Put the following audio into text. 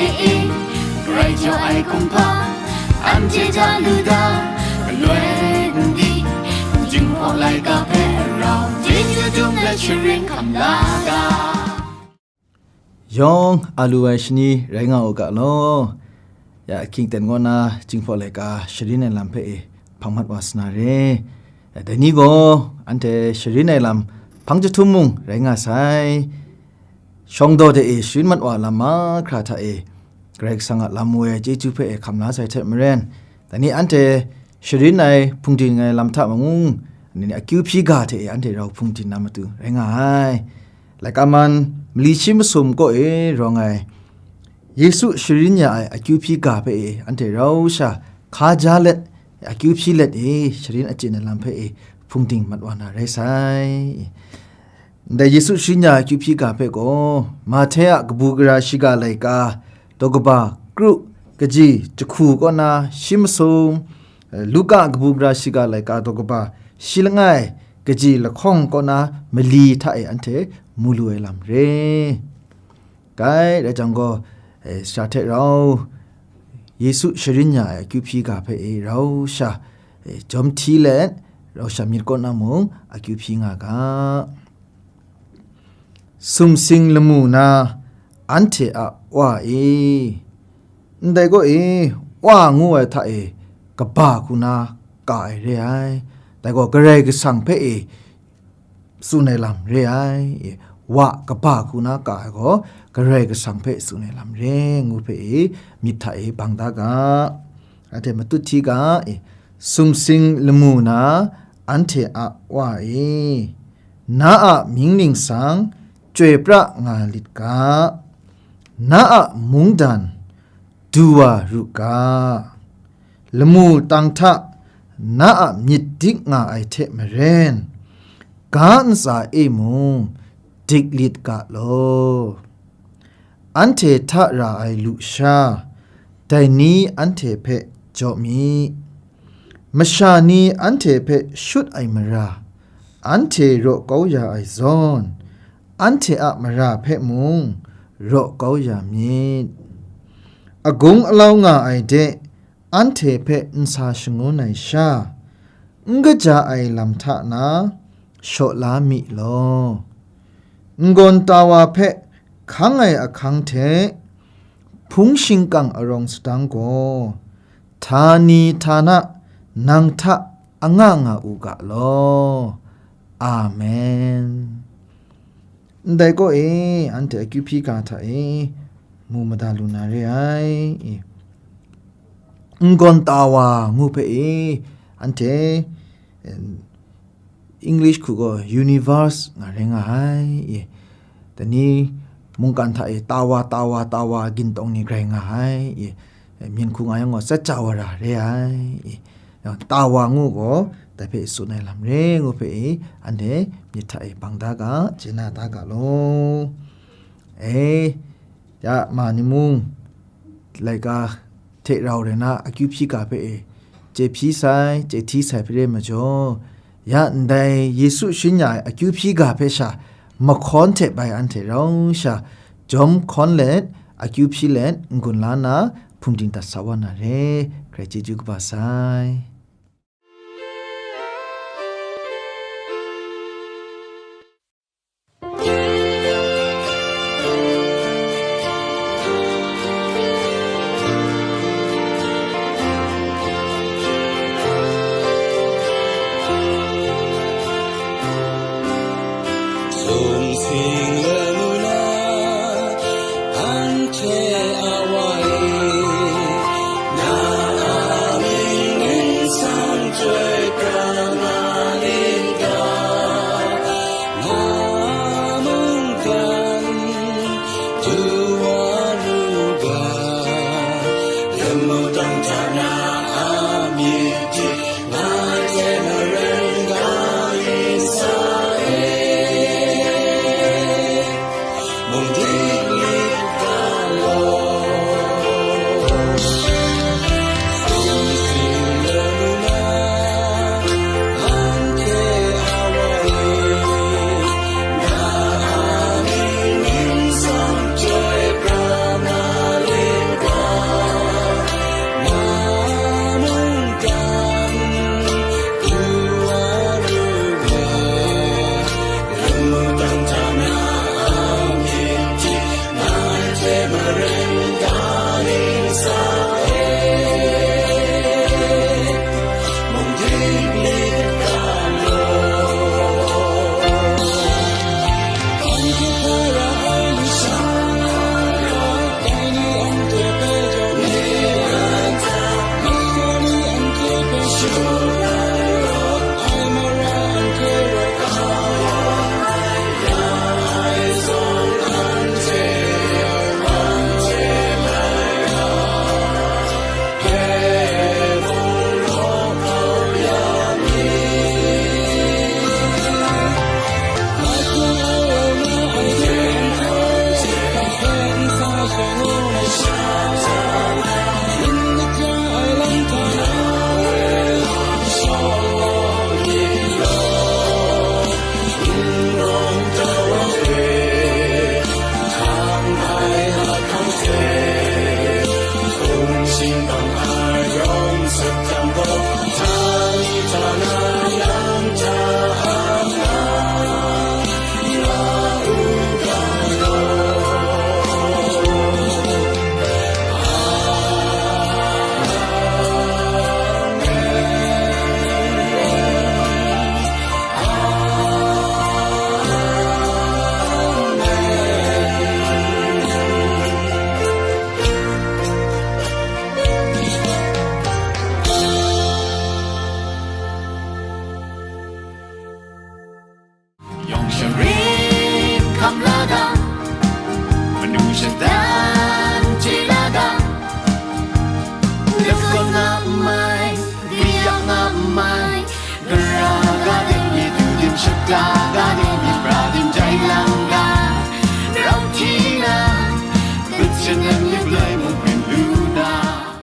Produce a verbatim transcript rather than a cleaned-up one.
E, grai jaw ai kumhpa, anhte hta lu da, galoi n di, jinghpaw laika hpe rau, chyeju dum let sharin hkam la ga. Yawng a lu ai shani rai nga u ga law. Ya, King ten kaw na jinghpaw laika sharin ai lam hpe e hpang mat wa sa na re. Ya, dai ni gaw anhte sharin ai lam hpang jahtum mung rai nga sai. Shawng daw de e sharin mat wa lam mahkra hta e, Karai Kasang a lam woi ai chyeju hpe e hkam la sai hte maren, dai ni anhte sharin ai hpungdim ai lam hta mung, ni akyu hpyi ga hte e anhte rau hpungdim na matu rai nga ai. Laika man mali shi masum kaw e rawng ai, Yesu sharin ya ai akyu hpyi ga hpe e anhte rau sha hka ja let, akyu hpyi let e sharin achyin ai lam hpe e hpungdim mat wa na rai sai. Ndai Yesu sharin ya akyu hpyi ga hpe gaw, Mahte a kabu gara shiga laika, daw kaba kru, kaji jahku kaw na shi masum, Luka a kabu gara shiga laika, daw kaba shi langai, kaji lahkawng kaw na mali hta e anhte mu lu ai lam re. Gai rai jang gaw, e, sara hte rau, Yesu sharin ya ai akyu hpyi ga hpe e rau sha, e, jawm hti let, rau sha myit kaw na mung akyu hpyi nga ga. Sumsing lamu na anhte a Wa e, ndai gaw e, Wa ngu ai hta e, kaba hku na ka ai re ai. Dai gaw Karai Kasang hpe e, tsun ai lam re ai. E, Wa kaba hku na ka ai gaw, Karai Kasang hpe tsun ai lam re, ngu hpe e, myit hta e bang da ga. Anhte matut hti ga, e, sumsing lamu na anhte a Wa e, na a mying ningsang chyoi pra nga lit ga, na a mungdan du wa ru ga, lamu tang hta na a myit dik nga ai hte maren, ga ntsa e mung dik lit ga law. Anhte hta ra ai lusha, dai ni anhte hpe jaw mi. Masha ni anhte hpe shut ai mara, anhte raw kau ya ai zawn, anhte a mara hpe mung raw kau ya myit. Agung alau nga ai de, anhte hpe n sa shangun ai sha, n kaja ai lam hta na shaw la mi law. N-gawn tawa hpe hkang ai ahkang hte hpung shingkang arawng sadang gaw, htani htana nang hta anga nga u ga law. Amen. Ndai kaw e, anhte akyu hpyi ga hta e mu mada lu na re ai. E, n-gawn tawa ngu hpe e, anhte, em, English hku gaw universe nga rai nga ai. E, dai ni mungkan hta e tawa, tawa, tawa gintawng ni grai nga ai. E, myen hku nga yang gaw, saccavara re ai. E, tawa ngu gaw, dai hpe tsun ai lam re ngu hpe e, anhte myit hta e bang da ga, chye na da ga law. E, ya ma ni mung, laika hte rau rai na akyu hpyi ga hpe e, chye hpyi sai, chye hti sai hpe re majaw, ya ndai Yesu sharin ya ai akyu hpyi ga hpe sha mahkawn hte bai anhte rau sha jawm hkawn let, akyu hpyi let, n-gun la nna hpungdim dat sa wa na re, Karai chyeju kaba sai. Yawng sharin hkam la ga, manu shadang chye la ga, lakawn na ma